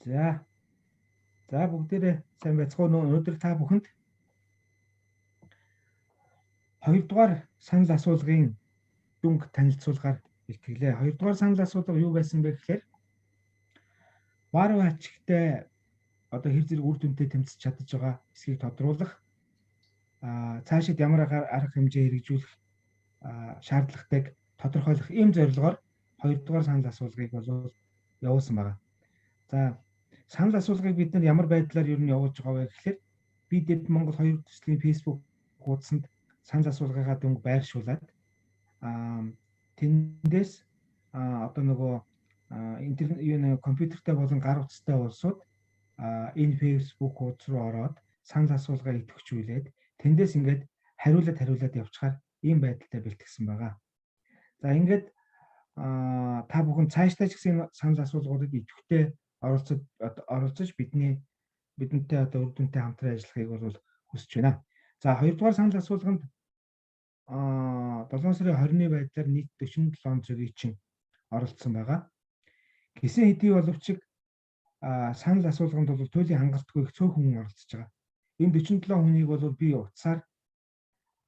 За. За, бүгдээрээ сайн байцгаана уу? Өнөөдөр та бүхэнд хоёрдугаар санал асуулгын дүнг танилцуулгаар бэлтгэлээ. Хоёрдугаар санал асуулга юу байсан бэ гэхээр варва ачигтай одоо хэр зэрэг үр дүнтэй тэмцэж чадаж байгаа эсхийг тодруулах, цаашид ямар арга хэмжээ хэрэгжүүлэх шаардлагатайг тодорхойлох ийм зорилгоор хоёрдугаар санал асуулгыг бол явуулсан байна. За, санал асуулгыг бид нар ямар байдлаар ер нь явуулж байгаа вэ гэхээр би Дэв Монгол хоёр төслийн Facebook хуудсанд санал асуулгынхаа дүнг байршуулад, тэндээс одоо нөгөө интернет юу нэг компьютертэй болон гар утастай улсууд энэ Facebook хуудас руу ороод санал асуулгаа идэвхжүүлээд, тэндээс ингээд хариулаад хариулаад явчихаар ийм байдалтай бэлтгэсэн байгаа. За, ингээд та бүхэн цаашдаа ч гэсэн санал асуулгуудад идэвхтэй оролцож бидэнтэй одоо үр дүнтэй хамтран ажиллахыг бол хүсэж байна. За, хоёрдугаар санал асуулганд 7 сарын 20-ны байдлаар нийт 47 зөрийчин оролцсон байгаа. Гэсэн хэдий боловч санал асуулганд бол туйлын хангалтгүй их цөөхөн хүн оролцож байгаа. Энэ 47 хүнийг бол би утсаар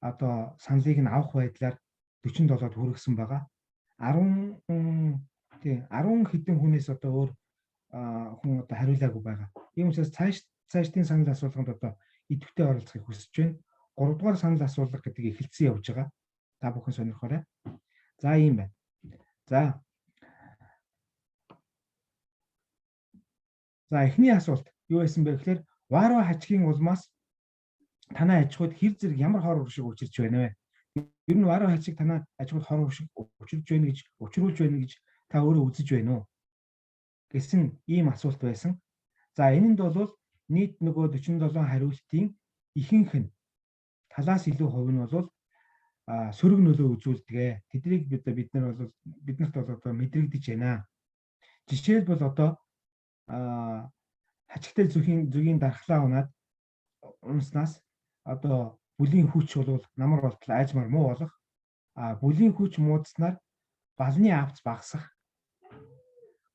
одоо саналыг нь авах байдлаар 47-д хүргэсэн байгаа. 10, тий, 10 хэдэн хүнээс одоо өөр хүн одоо хариулаагүй байгаа. Ийм учраас цаашдын санал асуулганд одоо идэвхтэй оролцохыг хүсэж байна. 3 дугаар санал асуулга гэдэг эхэлсэн явж байгаа. Та бүхэн сонирхоорой. За, ийм байна. За. За, эхний асуулт юу байсан бэ гэхээр варва хачгийн улмаас танай аж ахуйд хэр зэрэг ямар хор уршиг учирч байна вэ? Ер нь варва хачиг танай аж ахуйд хор уршиг учирч байна гэж, учруулж байна гэж та өөрөө үзэж байна уу гэсэн ийм асуулт байсан. За, энэнд бол нийт нөгөө 47 хариултын ихэнх нь, талаас илүү хувь нь бол сөрөг нөлөө үзүүлдэг. Тэднийг бид нар бол биднэрт бол одоо мэдрэгдэж байна. Жишээлбэл, одоо хачигтай зүгийн дархлаа унаад унснаас одоо бүлийн хүч бол намар болтол аажмаар муу болох, бүлийн хүч муудснаар балны авц багасах,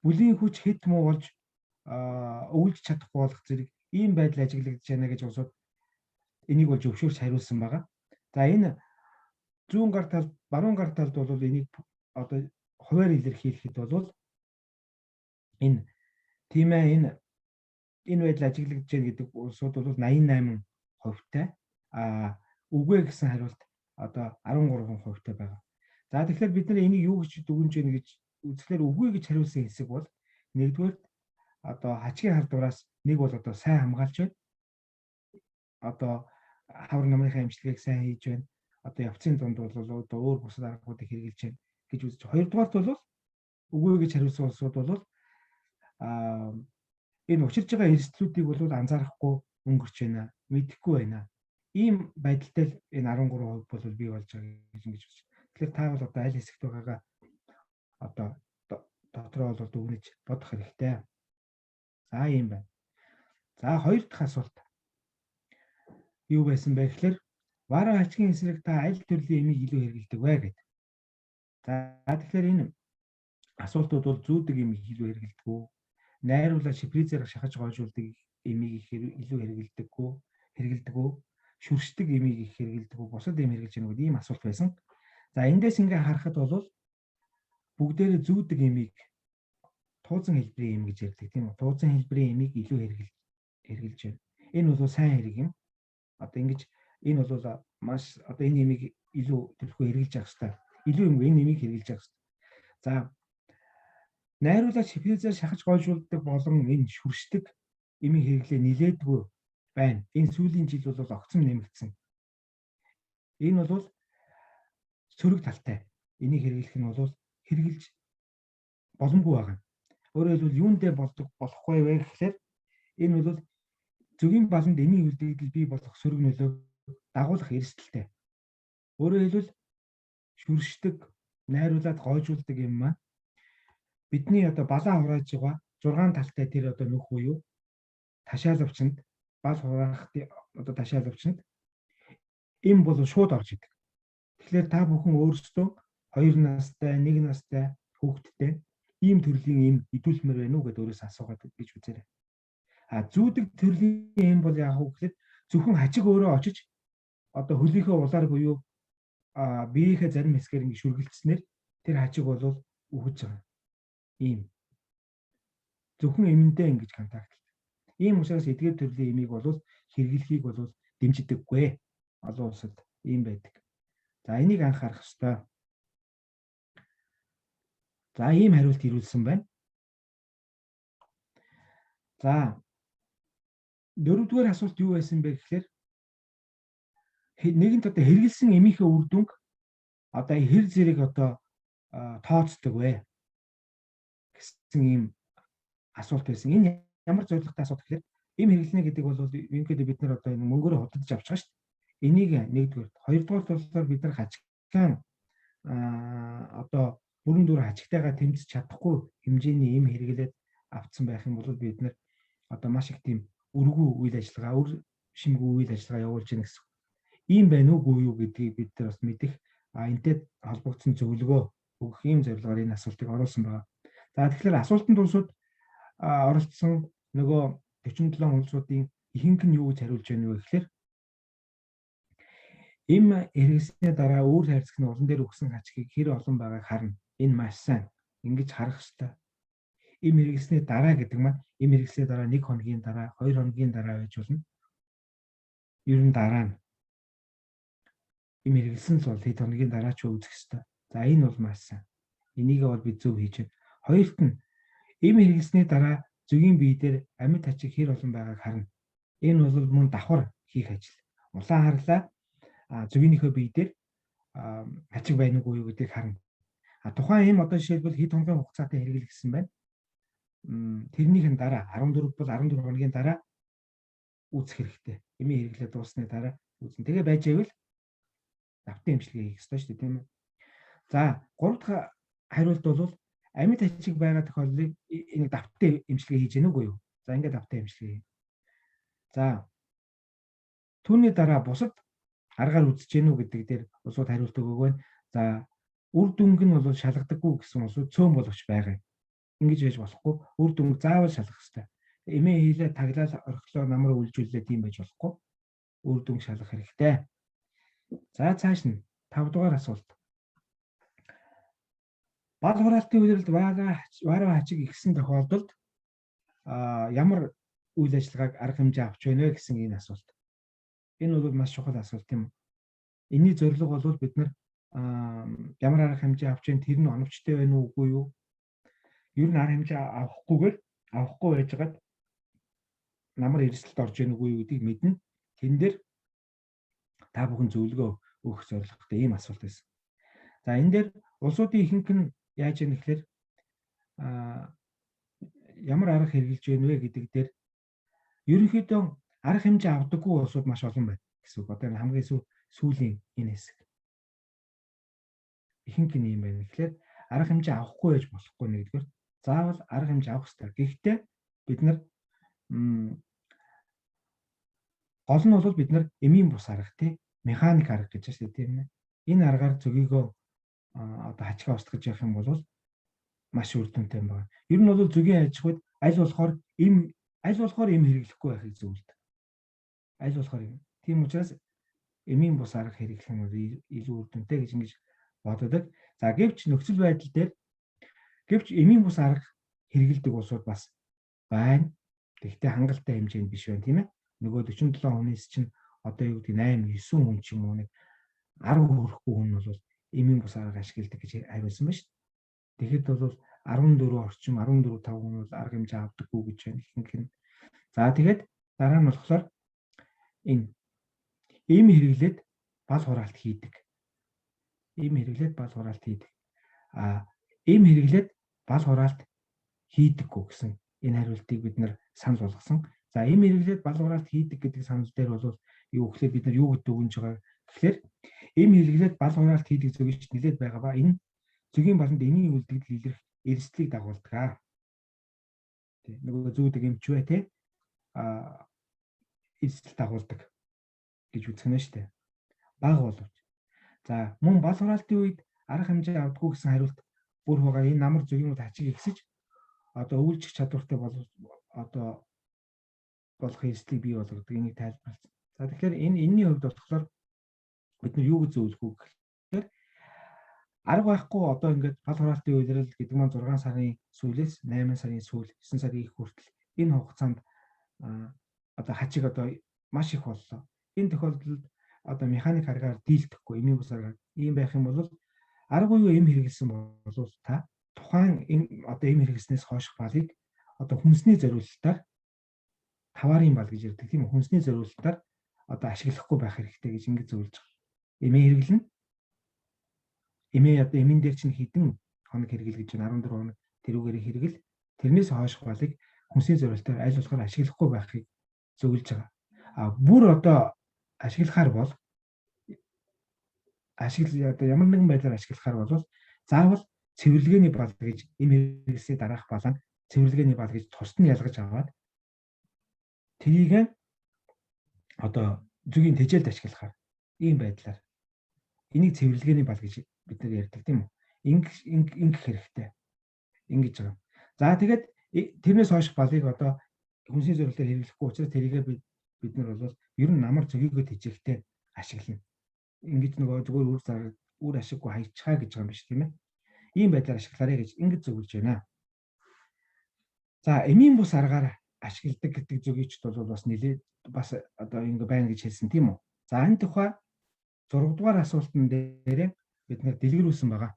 бүлийн хүч хэд муу болж өвлж чадахгүй болох зэрэг ийм байдал ажиглагдаж байна гэж улсууд энийг бол зөвшөөрч хариулсан байгаа. За, энэ зүүн гар талд, баруун гар талд бол энийг одоо хувиар илэрхийлэхэд бол энэ, тийм ээ, энэ байдал ажиглагдаж байна гэдэг улсууд бол 88 хувьтай, үгүй гэсэн хариулт одоо 13 хувьтай байгаа. За, тэгэхээр бид нар энийг юу гэж дүгнж байна гэж үзэхлээр үгүй гэж хариулсан хэсэг бол нэгдүгээр одоо хачгийн халдвараас нэг бол одоо сайн хамгаалж байна. Одоо хавар намрынхаа эмчилгээг сайн хийж байна. Одоо явцын дунд бол одоо өөр бусад аргуудыг хэрэглэж байна гэж үзэж. Хоёрдугаарт бол үгүй гэж хариулсан улсууд бол энэ учирч байгаа эрсдлүүдийг бол анзаарахгүй өнгөрч байна, мэдэхгүй байна. Ийм байдалтай л энэ 13% бол бий болж байгаа гэж ингэж үзэж. Тэгэхээр та бол одоо аль хэсэгт байгаагаа одоо дотроо бол дүгнэж бодох хэрэгтэй. За, ийм байна. За, хоёр дахь асуулт. Юу байсан бэ гэхээр варва хачгийн эсрэг та аль төрлийн эмийг илүү хэрэглэдэг вэ гэдэг. За, тэгэхээр энэ асуултууд бол зүүдэг эмийг илүү хэрэглэдэг үү? Найруулаад шипризээр шахаж гоожуулдаг эмийг их илүү хэрэглэдэг үү? Шүршдэг эмийг их хэрэглэдэг үү? Бусад эм хэрэглэж байна гэдэг ийм асуулт байсан. За, эндээс ингээ харахад бол бүгдээрээ зүүдэг эмийг, туузан хэлбэрийн эм гэж ярьдаг, тийм үү? Туузан хэлбэрийн эмийг илүү хэрэглэж байна. Энэ бол сайн хэрэг юм. Одоо ингэж энэ бол маш одоо энэ эмийг илүү төлхөө хэрэглэж явах хэрэгтэй. Илүү юм, энэ эмийг хэрэглэж явах хэрэгтэй. За, найруулаад шипризээр шахаж гоожуулдаг болон энэ шүршдэг эмийн хэрэглээ нилээдгүй байна. Энэ сүүлийн жил бол огцом нэмэгдсэн. Энэ бол сөрөг талтай. Энийг хэрэглэх нь бол хэрэглэж боломгүй байгаа. Өөрөөр хэлбэл, юундээ болдог болохгүй вэ гэхлээр энэ бол зөгийн баланд эмийн үлдэгдэл бий болох сөрөг нөлөөг дагуулах эрсдэлтэй. Өөрөөр хэлбэл, шүршдэг, найруулад гоожуулдаг юм маань бидний одоо балаа хурааж байгаа 6 талтай тэр одоо нүх буюу ташаалавчанд, бал хураах одоо ташаалавчанд эм бол шууд орж идэг. Тэгэхээр та бүхэн өөрсдөө 2 настай, 1 настай хүүхэдтэй Ийм төрлийн эм идүүлмээр байна уу гэдээ өөрөөсөө асуугаад гэж үзээрэй. А зүүдэг төрлийн эм бол яг уу гэхэд зөвхөн хачиг өөрөө очиж одоо хөлийнхөө улаар буюу биеийнхээ зарим хэсгээр ингэ шүргэлцснээр тэр хачиг бол үхэж байгаа. Ийм. Зөвхөн эмэндээ ингэж контактлдаг. Ийм учраас эдгээр төрлийн эмийг бол хэрэглэхийг бол дэмждэггүй. Олон улсад ийм байдаг. За энийг анхаарах ёстой. За ийм хариулт ирүүлсэн байна. За дөрөвдүгээр асуулт юу байсан бэ гэхээр нэгэнт одоо хэрэгэлсэн эмийнхээ үр дүнг одоо хэр зэрэг одоо тооцдог вэ гэсэн ийм асуулт байсан. Энэ ямар зорилготой асуулт гэхээр эм хэрэглэнэ гэдэг бол ерөнхийдөө бид нар одоо энэ мөнгөөрөө худалдаж авч байгаа шүү дээ. Энийг нэгдүгээр. Хоёрдугаар болохоор бид нар хачигтай одоо бүрэн дүр хачигтайгаа тэмцэж чадахгүй хэмжээний эм хэрэглээд авцсан байх юм бол бид нар одоо маш их тийм өргүү үйл ажиллагаа, үр шимгүй үйл ажиллагаа явуулж гэнэ гэсэн. Ийм байна уугүй юу гэдгийг бид нар бас мэдэх, энэтэй холбогдсон зөвлөгөө өгөх ийм зорилгоор энэ асуултыг оруулсан байна. За тэгэхээр асуултанд улсууд оролцсон нөгөө 47 улсуудын ихэнх нь юу гэж хариулж байна вэ гэхээр эм хэрэглэсний дараа үр хайрцаг нь улан дээр өгсөн хачгийг хэр олон байгааг харна. Энэ маш сайн. Ингэж харах ёстой. Эм хэрэглэсний дараа гэдэг маань эм хэрэглэсний дараа 1 хоногийн дараа, 2 хоногийн дараа байж болно. Ер нь дараа нь эм хэрэглэсэн л бол хэд хоногийн дараа ч үзэх ёстой. За энэ бол маш сайн. Энийг бол би зөв хийж байна. Хоёрт нь эм хэрэглэсний дараа зөгийн бие дээр амьд хачиг хэр олон байгааг харна. Энэ бол мөн давхар хийх ажил. Улаан харлаа зөгийнхөө бие дээр хачиг байна уугүй юу гэдгийг харна. А тухайн эм одоо жишээлбэл хэд хоногийн хугацаатай хэрэглэгдсэн байна. Тэрнийх нь дараа 14 бол 14 хоногийн дараа үзэх хэрэгтэй. Эмийн хэрэглээ дууссаны дараа үзнэ. Тэгээ байж байвал давтан эмчилгээ хийх ёстой шүү дээ, тийм ээ. За гурав дахь хариулт бол амьд хачиг байгаа тохиолдлыг энийг давтан эмчилгээ хийж гэнэ үгүй юу? За ингээд давтан эмчилгээ хий. За түүний дараа бусад аргаар үзэж гэнэ үү гэдэг дээр улсууд хариулт өгөөг байна. За үр дүнг нь бол шалгадаггүй гэсэн улсууд цөөн боловч байгаа юм. Ингэж байж болохгүй. Үр дүнг заавал шалгах ёстой. Эмээ хийлээ таглал орхилоо намар үлжүүллээ тийм байж болохгүй. Үр дүнг шалгах хэрэгтэй. За цааш нь 5 дугаар асуулт. Бал хураалтын үйлрэлд вараа хачиг ихсэн тохиолдолд ямар үйл ажиллагааг арга хэмжээ авч байна вэ гэсэн энэ асуулт. Энэ бол маш чухал асуулт юм. Энийний зорилго бол бид нар ямар арга хэмжээ авч байна, тэр нь оновчтой байна уу үгүй юу? Ер нь арга хэмжээ авахгүйгээр авахгүй байжгаад намар эрсдэлд орж ийн үгүй юу гэдгийг мэднэ. Тэн дээр та бүхэн зөвлөгөө өгөх зорилготой ийм асуулт байсан. За энэ дээр улсуудын ихэнх нь яаж юм гэхээр ямар арга хэрэгжилж байна вэ гэдэг дээр ерөнхийдөө арга хэмжээ авдаггүй улсууд маш олон байна гэсэн үг. Одоо энэ хамгийн сүүлийн энэ хэсэг. Ихэнх нь юм байна. Тэгэхээр арга хэмжээ авахгүй байж болохгүй нэгдүгээр. Заавал арга хэмжээ авах хэрэгтэй. Гэхдээ бид нар гол нь бол бид нар эмийн бус арга тий механик арга гэж байна шүү дээ, тийм ээ. Энэ аргаар зөгийгөө одоо хачгаа устгаж явах юм бол маш үр дүнтэй юм байна. Ер нь бол зөгийн аж ахуйд аль болохоор эм хэрэглэхгүй байхыг зөвлөдөг. Аль болохоор юм. Тийм учраас эмийн бус арга хэрэглэх нь бол илүү үр дүнтэй гэж ингэж боддог. За гэвч нөхцөл байдал дээр гэвч эмийн бус арга хэрэглэдэг улсууд бас байна. Тэгэхдээ хангалттай хэмжээнд биш байна, тийм ээ. Нөгөө 47 хүнээс чинь одоо юу гэдэг 8 9 хүн ч юм уу нэг 10 хүрэхгүй хүн бол эмийн бус арга ашигладаг гэж хариулсан байна шүү дээ. Тэгэхэд бол 14 орчим 14 5 хүн бол арга хэмжээ авдаггүй гэж байна ихэнх нь. За тэгээд дараа нь болохоор энэ эм хэрэглээд бал хураалт хийдэг. Эм хэрэглээд бал хураалт хийдэг. А эм хэрэглээд бал хураалт хийдэггүй гэсэн энэ хариултыг бид нар санал болгосон. За эм хэрэглээд бал хураалт хийдэг гэдэг санал дээр бол юу гэхээр бид нар юу гэдэг өгнөж байгаа гэхээр эм хэрэглээд бал хураалт хийдэг зөгч нэлээд байгаа ба энэ зөгийн баланд энийн үлдэгдэл илэрх эрсдлийг дагуулдаг. Тэ нөгөө зүүдэг эмч вэ те а эрсдэл дагуулдаг гэж үзэх нь шүү дээ. Бага боловч. За мөн бал хураалтын үед арга хэмжээ авдаггүй гэсэн хариулт Бүр хугаар энэ намар зөгийн хачиг ихсэж одоо өвлжих чадвартай бол одоо болох эрсдлийг бий болгодог. Энийг тайлбарласан. За, тэгэхээр энэний хувьд болохоор бид нар юу гэж зөвлөх вэ гэхээр арга байхгүй одоо ингээд бал хураалтын улирал гэдэг маань 6 сарын сүүлээс 8 сарын сүүл, 9 сарын их хүртэл энэ хугацаанд одоо хачиг одоо маш их боллоо. Энэ тохиолдолд одоо механик аргаар дийлдэхгүй, эмийн бус аргаар ийм байх юм бол арга буюу эм хэрэглэсэн бол та тухайн эм одоо эм хэрэглэснээс хойших балыг одоо хүнсний зориулалтаар, таварын бал гэж ярьдаг, тийм үү, хүнсний зориулалтаар одоо ашиглахгүй байх хэрэгтэй гэж ингэж зөвлөж байгаа. Эмээ хэрэглэнэ. Эмээ одоо эмийн дээр чинь хэдэн хоног хэрэгэл гэж байна, 14 хоног, тэрүүгээр хэрэгэл, тэрнээс хойших балыг хүнсний зориулалтаар аль болохоор ашиглахгүй байхыг зөвлөж байгаа. А бүр одоо ашиглахаар бол ашигла одоо ямар нэгэн байдлаар ашиглахаар бол заавал цэвэрлэгээний бал гэж, эм хэрэглэсний дараах балаа цэвэрлэгээний бал гэж тусад нь ялгаж аваад тэрийг одоо зөгийн тэжээлд ашиглахаар, ийм байдлаар, энийг цэвэрлэгээний бал гэж бид нар ярьдаг, тийм үү? Ингэх хэрэгтэй. Ингэж байгаа. За, тэгээд тэрнээс хойш балыг одоо хүнсний зорилтоор хэрэглэхгүй учраас тэрийгээ бид нар бол ер нь намар зөгийгөө тэжээхтэй ашиглана. Ингэж нөгөө зүгээр үр зараг үр ашиггүй хайчхаа гэж байгаа юм биш, тийм ээ. Ийм байдлаар ашиглаарай гэж ингэж зөвлөж байна. За, эмийн бус аргаар ашигладаг гэдэг зөгийчд бол бас нэлээд бас одоо ингэ байна гэж хэлсэн, тийм үү? За, энэ тухай 6 дугаар асуултан дээр бид нэр дэлгэрүүлсэн байгаа.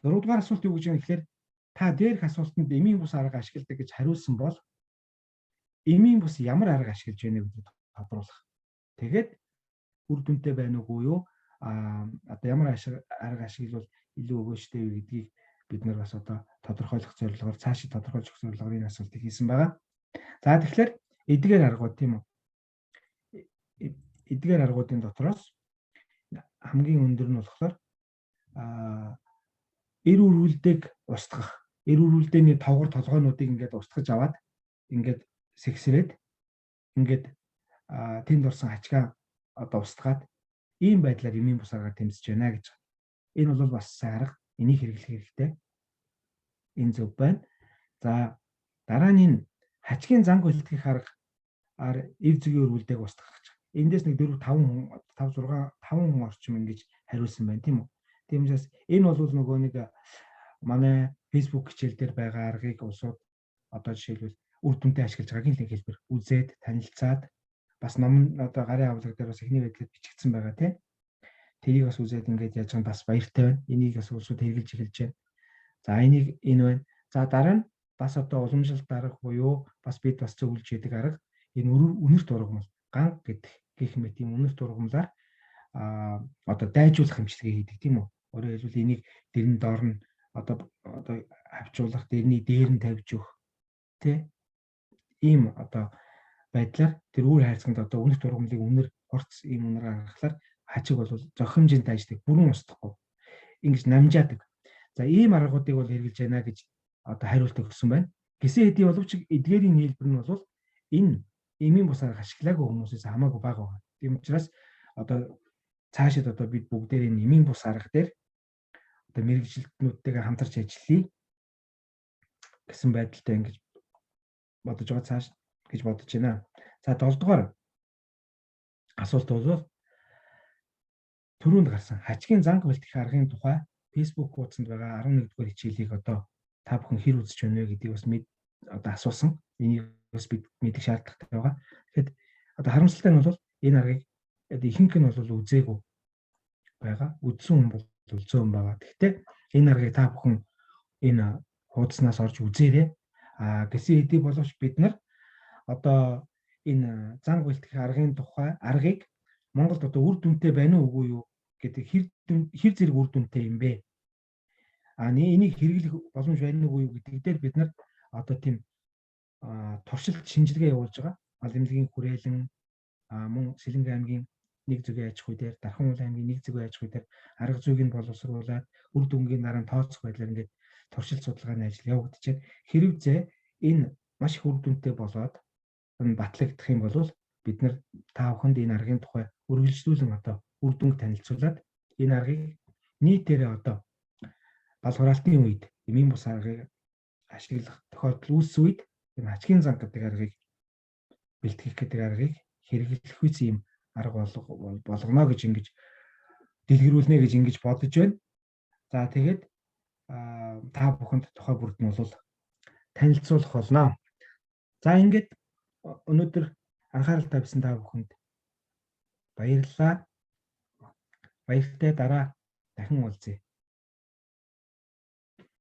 6 дугаар асуулт юу гэж юм гэхээр та дээрх асуултанд эмийн бус арга ашигладаг гэж хариулсан бол эмийн бус ямар арга ашиглаж байна гэдгийг тодруулах. Тэгээд үр дүнтэй байна уугүй юу? А одоо ямар арга ашиглавал илүү өгөөжтэй вэ гэдгийг бид нар бас одоо тодорхойлох зорилгоор, цаашид тодорхойлж өгөх зорилгоор энэ асуултыг хийсэн байгаа. За, тэгэхээр эдгээр аргууд, тийм үү? Эдгээр аргуудын дотроос хамгийн өндөр нь болохоор эр үрүүлдэг устгах. Эр үрүүлдээний тавгар толгойнуудыг ингээд устгаж аваад, ингээд сэгсрээд, ингээд тэнд орсон хачгаа одоо устгаад, ийм байдлаар эмийн бус аргаар тэмцэж байна гэж. Энэ бол бас сайн арга. Энийг хэрэглэх хэрэгтэй. Энэ зөв байна. За, дараа нь энэ хачгийн занг бэлтгэх арга ар эв зөгийн өргөлдөг устгах гэж. Эндээс нэг 4 5 хүн, 5 6 5 хүн орчим ингэж хариулсан байна, тийм үү? Тийм учраас энэ бол нөгөө нэг манай Facebook хичээл дээр байгаа аргыг улсууд одоо жишээлбэл үр дүнтэй ашиглаж байгаагийн нэг хэлбэр, үзээд танилцаад, бас ном одоо гарын авлага дээр бас эхний байдлаар бичигдсэн байгаа, тийм. Тэрийг бас үзээд ингээд яаж байгаа, бас баяртай байна. Энийг бас улсууд хэрэгжилж эхэлж байна. За, энийг энэ байна. За, дараа нь бас одоо уламжлалт арга буюу бас бид бас зөвлөж яадаг арга, энэ үнэрт ургамал ган гэдэг гэх мэт ийм үнэрт ургамлаар одоо дайжуулах хэмжлэгээ хийдэг, тийм үү? Өөрөөр хэлбэл энийг дэрэн доор нь одоо хавчуулах, дэрний дээр нь тавьж өгөх, тий? Ийм одоо байдлаар тэр үр хайрцагт одоо үнэрт ургамлыг үнэр хурц ийм үнэр гаргахлаар хачиг бол зохих хэмжээнд дайждаг, бүрэн устдахгүй. Ингэж намжаадаг. За, ийм аргуудыг бол хэрэглэж байна гэж одоо хариулт өгсөн байна. Гэсэн хэдий боловч эдгээрийн нийлбэр нь бол энэ эмийн бус арга ашиглаагүй хүмүүсээс хамаагүй бага байгаа. Тийм учраас одоо цаашид одоо бид бүгдээр энэ эмийн бус арга дээр одоо мэргэжилтнүүдтэйгээ хамтарч ажиллая гэсэн байдалтай ингэж бодож байгаа, цааш гэж бодож байна. За, 7 дугаар асуулт бол түрүүнд гарсан хачгийн занг бэлтгэх аргын тухай Facebook хуудсанд байгаа 11 дугаар хичээлийг одоо та бүхэн хэр үзэж байна вэ гэдгийг бас мэд одоо асуусан. Энийг бас бид мэдэх шаардлагатай байгаа. Тэгэхээр одоо харамсалтай нь бол энэ аргыг одоо ихэнх нь бол үзээгүй байгаа. Үзсэн хүн бол зөөн байгаа. Гэхдээ энэ аргыг та бүхэн энэ хуудаснаас орж үзээрэй. А гэсэн хэдий боловч бид нар одоо энэ занг бэлтгэх аргын тухай аргыг Монголд одоо үр дүнтэй байна уу, үгүй юу гэдэг, хэр зэрэг үр дүнтэй юм бэ? А энийг хэрэглэх боломж байна уу, үгүй юу гэдэг дээр бид нар одоо тийм туршилт шинжилгээ явуулж байгаа. Мал эмнэлгийн хүрээлэн, мөн Сэлэнгэ аймгийн нэг зүгийн аж ахуй дээр, Дархан уул аймгийн нэг зүгийн аж ахуй дээр арга зүйг нь боловсруулад, үр дүнгийн дараа нь тооцох байдлаар ингээд туршилт судалгааны ажил явагдаж байна. Хэрвээ энэ маш их үр дүнтэй болоод батлагдах юм бол бид нар та бүхэнд энэ аргын тухай үргэлжлүүлэн одоо үр дүнг танилцуулаад, энэ аргыг нийтээрээ одоо Бал хураалтын үед эмийн бус аргыг ашиглах тохиолдол үүссэн үед энэ хачгийн зан гэдэг аргыг бэлтгэх гэдэг аргыг хэрэглэх үс ийм арга болгоно гэж ингэж дэлгэрүүлнэ гэж ингэж бодож байна. За, тэгээд та бүхэнд тухай бүрд нь бол танилцуулах болно. За, ингээд өнөөдөр анхаарал тавьсан та бүхэнд баярлалаа. Баяртай, дараа дахин уулзъя.